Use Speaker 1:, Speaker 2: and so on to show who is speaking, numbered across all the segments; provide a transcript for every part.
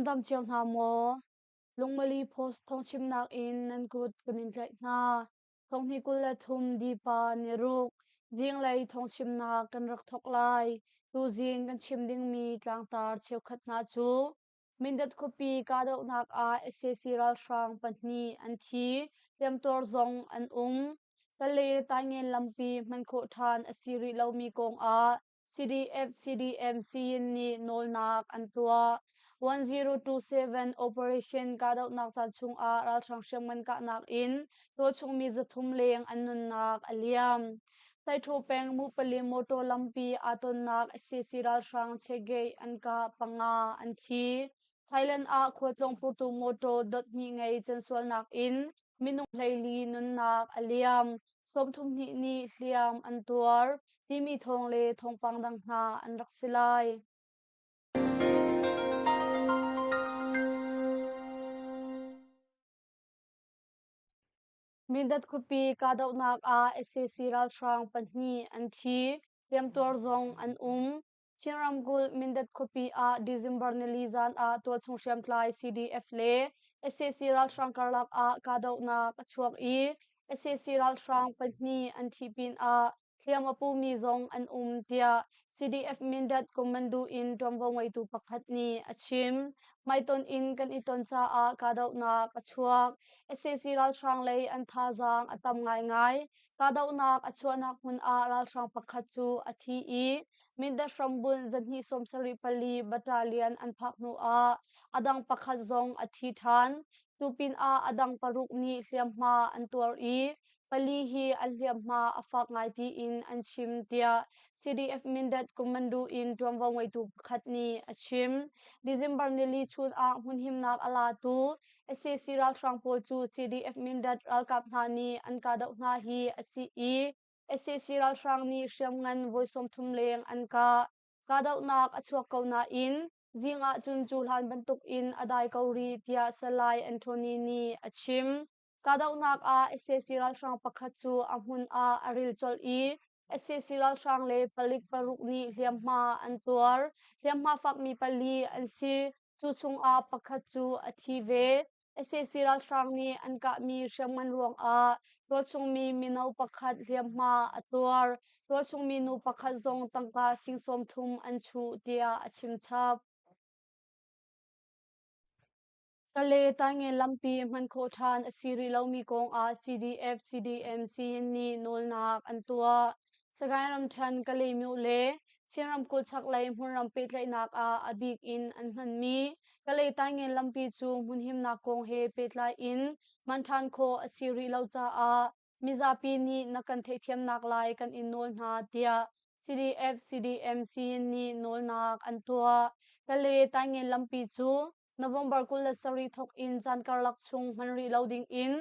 Speaker 1: Nan dam cio hna maw? Lungmali Post thawngchimnak in nan kut kan in tlaih hna. Thonghnih 23 Dipa niruk zinglei thawngchimnak kan rak thawk lai. Tuzing kan chim dingmi tlangtar cheukhat hna cu Mindat khuapi kahdohnak ah sac ralhrang pahnih an thi, hliamtuar zong an um. Pale Taingen lampi hman khawh ṭhan a si rih lomi kong ah CDF CDM Siyin nih nawlnak an tuah. 1027 Operation kahdohnak caan chungah ralhrang hriamngan kahnak in tualchung mi 300 leng an nunnak a liam. Taiṭho peng Mupali motor lampi aa tonnak sac ralhrang checkgate an kah panga an thi. Thailand ah khualtlawng phurtu motor dot hnih ngei cansualnak in minung 14 nunnak a liam. 32 nih hliam an tuar timi thawng le thawngpang dang hna an rak si lai. Mindat khuapi kahdohnak ah sac ralhrang pahnih an thi, hliamtuar zong an um. Chin ramkulh Mindat khuapi ah December nili zan ah tualchung hriamtlai CDF le sac ralhrang karlak ah kahdohnak a chuak i sac ralhrang pahnih an thih pinah hliam a pumi zong an um tiah CDF Mindat Commando in ṭuanvo ngeitu pakhat nih a chim. Hmaitonh in kan i ton caah kahdohnak a chuak. Sac ralhrang lei an thazaang a tam ngaingai. Kahdohnak a chuahnak hmun ah ralhrang pakhat cu a thi i Mindat hrambunh zahnih 74 battalion an phak hnu ah a dang pakhat zong a thi ṭhan. Cu pinah a dang paruk nih hliamhma an tuar i pali hi an hliamhma a fak ngai tiin an chim tiah CDF Mindat Commando in ṭuanvo ngeitu pakhat nih a chim. December nili chun ah hmunhimnak a latu sac ralhrang pawl cu CDF Mindat ralkap hna nih an kahdoh hna hi a si i sac ralhrang nih hriamngan voi 30 leng an kah. Kahdohnak a chuak ko nain zing ah cun cu hlan bantuk in a dai ko rih tiah Salai Anthony nih a chim. Kahdohnak ah sac ralhrang pakhat cu a hmun ah a ril colh i sac ralhrang le palik paruk nih hliamhma an tuar. Hliamhma fakmi pali an si. Cu chungah pakhat cu a thi ve. Sac ralhrang nih an kahmi hriamngan ruangah tualchungmi mino pakhat hliamhma a tuar. Tualchungmi nu pakhat zong tangka sing 30 an chuh tiah a chim chap. Kale Taingen lampi hman khawh ṭhan a si rih lomi kong ah CDF CDM Siyin nih nawlnak an tuah. Sagaing ramṭhen Kalaymyo le Chin ramkulh chaklei hmunram pehtlaihnak ah a bik in an hmanmi Kalay Taingen lampi cu hmunhimnak kong he pehtlai in hman ṭhan khawh a si rih lo caah mizapi nih na kan theihthiamnak lai kan in nawl hna tiah CDF CDM Siyin nih nawlnak an tuah. Kale Taingen lampi cu November 27 thawk in caan karlak chung hman rih lo ding in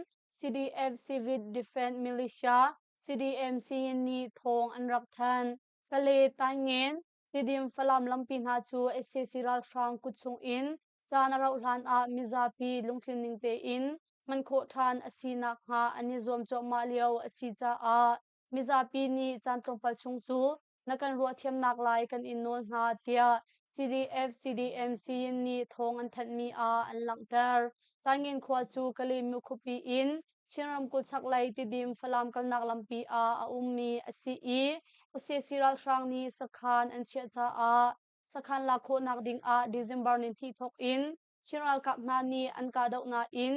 Speaker 1: CDF Civic Defense Militia CDM Siyin nih thawng an rak thanh. Kale Taingen Tidim Falam lampi hna cu sac ralhrang kut chung in caan a rauh hlan ah mizapi lungtlin ning tein hman khawh ṭhan a si nakhnga an i zuam cuahmah lio a si caah mizapi nih caan tlawmpal chung cu na kan ruahthiamnak lai kan in nawl hna tiah CDF CDM Siyin nih thawng an thanhmi ah an langhter. Taingen khua cu Kalaymyo khuapi in Chin ramkulh chaklei Tidim Falam kalnak lampi ah a ummi a si i sac ralhrang nih sakhan an chiah caah sakhan lak khawhnak ding ah December nihnih thawk in Chin ralkap hna nih an kahdoh nain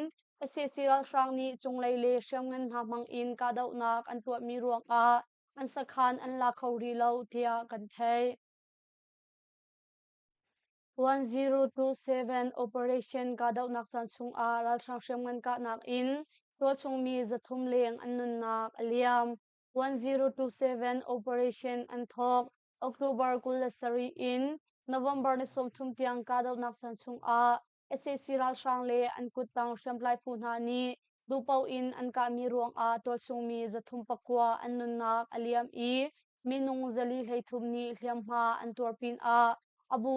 Speaker 1: sac ralhrang nih cunglei le hriamngan hna hmang in kahdohnak an tuahmi ruangah an sakhan an la kho rih lo tiah kan theih. 1027 Operation kahdohnak caan chungah ralhrang hriamngan kahnak in tualchung mi 300 leng an nunnak a liam. 1027 Operation an thawk. October 27 in November ni 30 tiang kahdohnak caan chungah sac ralhrang le an kuttang hriamtlai phu hna nih duhpaoh in an kahmi ruangah tualchung mi 309 an nunnak a liam i minung 433 nih hliamhma an tuar pinah a bu.